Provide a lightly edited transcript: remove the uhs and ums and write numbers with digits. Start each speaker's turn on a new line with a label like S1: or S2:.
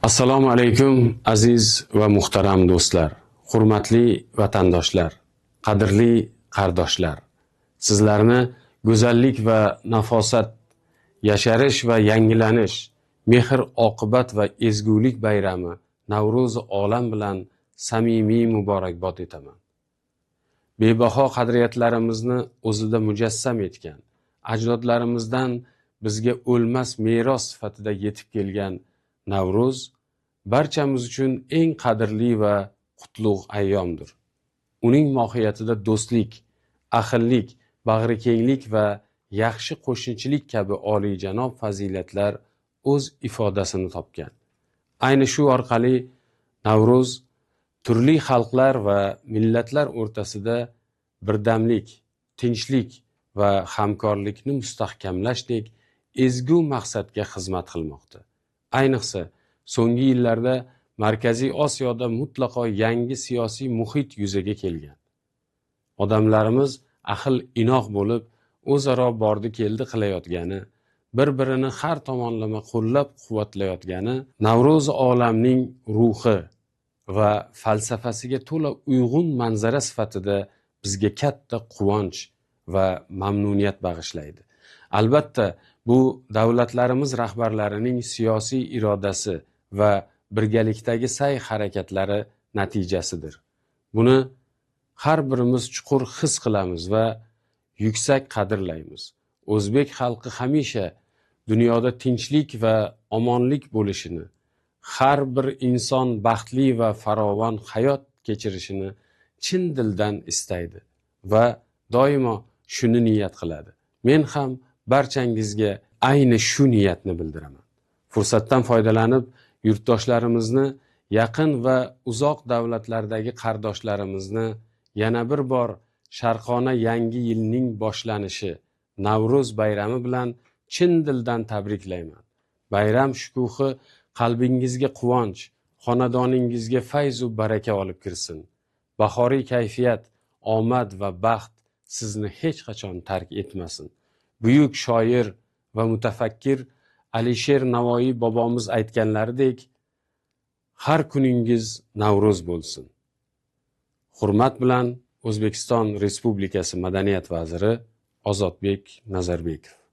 S1: Assalomu alaykum, aziz va muhtaram do'stlar, hurmatli vatandoshlar, qadrli qardoshlar. Sizlarni go'zallik va nafosat, yasharish va yangilanish, mehr oqibat va ezgulik bayrami Navro'zi olam bilan samimiy muborakbod etaman. Bebaho qadriyatlarimizni o'zida mujassam etgan, ajdodlarimizdan bizga o'lmas meros sifatida yetib kelgan Navro'z barchamiz uchun eng qadrli va qutlug' ayyomdir. Uning mohiyatida do'stlik, ahillik, bag'rikenglik va yaxshi qo'shnichilik kabi oliyjanob fazilatlar o'z ifodasini topgan. Ayni shu orqali Navro'z turli xalqlar va millatlar o'rtasida birdamlik, tinchlik va hamkorlikni mustahkamlashdek ezgu maqsadga xizmat qilmoqda. Ayniqsa, so'nggi yillarda Markaziy Osiyoda mutlaqo yangi siyosiy muhit yuzaga kelgan. Odamlarimiz ahil inoq bo'lib, o'zaro bordi-keldi qilayotgani, bir-birini har tomonlama qo'llab-quvvatlayotgani Navro'z olamning ruhi va falsafasiga to'la uyg'un manzara sifatida bizga katta quvonch va mamnuniyat bag'ishlaydi. Albatta, bu davlatlarimiz rahbarlarining siyosiy irodasi va birgalikdagi sa'y harakatlari natijasidir. Buni har birimiz chuqur his qilamiz va yuksak qadrlaymiz. O'zbek xalqi hamisha dunyoda tinchlik va omonlik bo'lishini, har bir inson baxtli va farovon hayot kechirishini chin dildan istaydi va doimo shuni niyat qiladi. Men ham barchangizga ayni shu niyatni bildiraman. Fursatdan foydalanib, yurtdoshlarimizni, yaqin va uzoq davlatlardagi qardoshlarimizni yana bir bor sharqona yangi yilning boshlanishi Navro'z bayrami bilan chin dildan tabriklayman. Bayram shukuhi qalbingizga quvonch, xonadoningizga fayz u baraka olib kirsin. Bahoriy kayfiyat, omad va baxt sizni hech qachon tark etmasin. Buyuk shoir va mutafakkir Alisher Navoiy bobomiz aytganlaridek, har kuningiz Navro'z bo'lsin. Hurmat bilan, O'zbekiston Respublikasi Madaniyat vaziri Ozodbek Nazarbekov.